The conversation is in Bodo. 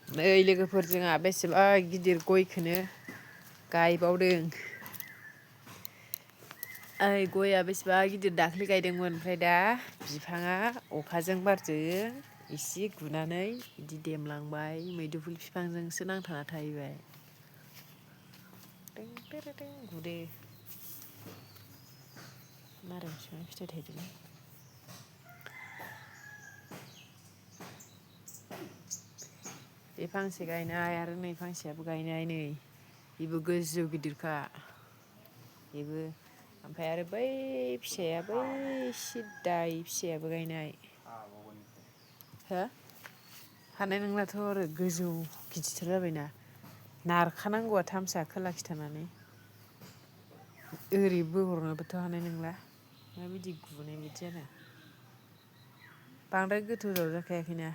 नै लोगोफोर जोंहा बेसेबा गिदिर गयखौनो गायबावदों। ओइ गया बेसेबा गिदिर दाख्लै गायदोंमोन ओमफ्राय दा बिफाङा अखाजों बारजों इसे गुनानै बिदि देमलांबाय मैदुफुल बिफांजोंसो नांथाना थाहैबाय। गुदो नारें बिफां फिथाइ थायदों। बे फांसे गायनाय आरो नै फांसेयाबो गायनाय नै बेबो गोजौ गिदिरखा बेबो ओमफ्राय आरो बै फिसाया बै सिद्दाय फिसायाबो गायनाय। हो हानाय नंलाथ' आरो गोजौ गिदिरथार जाबायना नारखानांगौआ थामसा खोला खिथानानै ओरै बोहरनोबोथ' हानाय नंला माबायदि गुनाय बायदि जादों। बांद्राय गोथौ जावजाखायाखैना